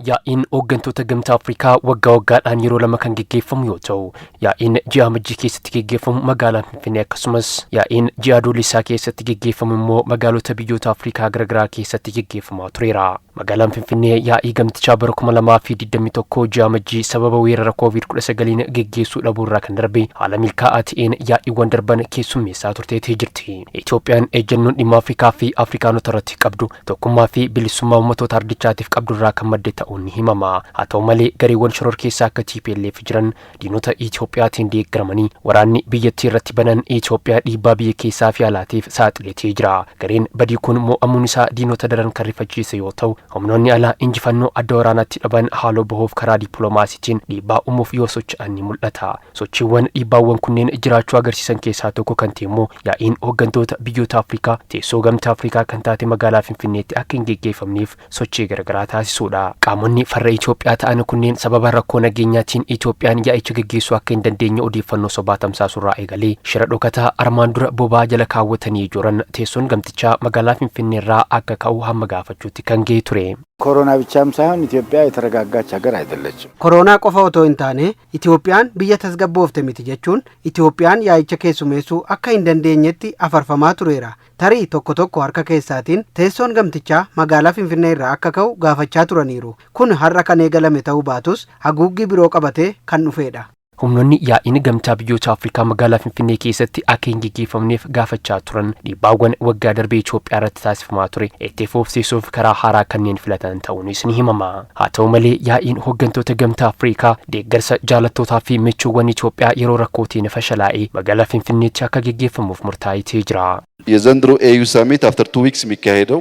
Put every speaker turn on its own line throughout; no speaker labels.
Yaa'iin hooggantoota Gamtaa Afrikaa waggaa waggaadhaan yeroo lama kan geggeeffamu yoo ta'u, yaa'iin ji'a Amajjii keessatti geggeeffamu magaalaa Finfinnee, akkasumas yaa'iin ji'a Adoolessaa keessatti geggeeffamu immoo magaalota biyyoota Afrikaa garaagaraa keessatti geggeeffamaa tureera. Magaalaan Finfinnee yaa'ii gamtichaa bara 2021 ji'a Amajjii sababa weerara COVID-19 geggeessuu dhabuu irraa kan darbe haala milkaa'aa ta'een yaa'iiwwan darban keessummeessaa turteetii jirti. Itoophiyaan ejjennoon dhimma Afrikaa fi Afrikaanota irratti qabdu tokkummaa fi bilisummaa uummattoota ardichaatiif qabdu irraa kan madde ta'uun ni himama. Haa ta'u malee, gareewwan shororkeessaa akka TPLF jiran diinota Itoophiyaatiin deeggaramanii waraanni biyyattii irratti banan Itoophiyaa dhiibbaa biyya keessaa fi alaatiif saaxileetee jira. Gareen badii kun mo'amuun isaa diinota daran kan rifachiise yoo ta'u, humnoonni alaa injifannoo adda waraanaatti dhaban haaloo bahuuf karaa dippiloomaasiitiin dhiibbaa uumuuf yoo socho'an ni mul'ata. Sochiiwwan dhiibbaawwan kunneen jiraachuu agarsiisan keessaa tokko kan ta'e immoo yaa'iin hooggantoota biyyoota Afrikaa teessoo Gamtaa Afrikaa kan taate magaalaa Finfinneetti akka hin geggeeffamneef sochii garaagaraa taasisuudha. Qaamonni farra Itoophiyaa ta'an kunneen sababa rakkoo nageenyaatiin Itoophiyaan yaa'icha geggeessuu akka hin dandeenye odeeffannoo sobaa tamsaasurraa eegalee shira dhokataa armaan dura bobaa jala kaawwatanii jiran teessoon gamtichaa magaalaa Finfinneerraa akka ka'u hamma gaafachuutti kan ga'e ture.
ኮሮና ብቻም ሳይሆን ኢትዮጵያ የተረጋጋች ሀገር አይደለችም።
Koronaa qofa otoo hin taane Itoophiyaan biyya tasgabboofte miti jechuun Itoophiyaan yaa'icha keessumeessuu akka hin dandeenyetti afarfamaa tureera. Tarii tokko tokko harka keessaatiin teessoon gamtichaa magaalaa Finfinnee irraa akka ka'u gaafachaa turaniiru. Kun har'a kan eegalame ta'uu baatus haguuggii biroo qabatee kan dhufedha.
Humnoonni yaa'iin Gamtaa Biyyoota Afrikaa magaalaa Finfinnee keessatti akka hin geggeeffamneef gaafachaa turan dhiibbaawwan waggaa darbee Itoophiyaa irratti taasifamaa ture itti fufsiisuuf karaa haaraa kanneen filatan ta'uunis ni himama. Haa ta'u malee, yaa'iin hooggantoota Gamtaa Afrikaa deeggarsa jaalattootaa fi michuuwwan Itoophiyaa yeroo rakkootiin fashalaa'ee magaalaa Finfinneetti akka geggeeffamuuf murtaa'ee jira.
የዘንድሮ AU summit after 2 weeks የሚካሄደው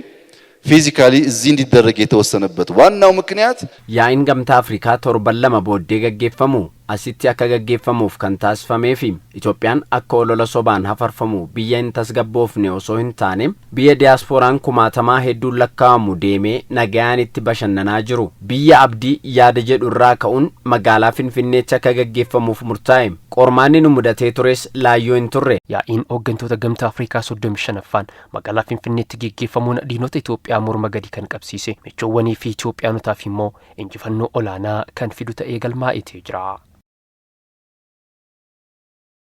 physically እዚህ እንዲደረግ የተወሰነበት ዋናው ምክንያት
Yaa'iin Gamtaa Afrikaa torban 2 booddee gaggeeffamu asitti akka gaggeeffamuuf kan taasifamee fi Itoophiyaan akka olola sobaan hafarfamu biyya hin tasgabboofne osoo hin taane biyya diyaaspooraan kumaatamaa hedduun lakkaa'amu deemee nagayaan itti bashannanaa jiru, biyya abdii yaada jedhu irraa ka'uun magaalaa Finfinneetti akka gaggeeffamuuf murtaa'e. Qormaanni nu mudatee tures laayyoo hin turre.
Yaa'iin hooggantoota Gamtaa Afrikaa 35ffaan magaalaa Finfinneetti geggeeffamuun diinota Itoophiyaa morma gadi kan qabsiise, michoowwanii fi Itoophiyaanotaaf immoo injifannoo olaanaa kan fidu ta'ee galmaa'ee jira.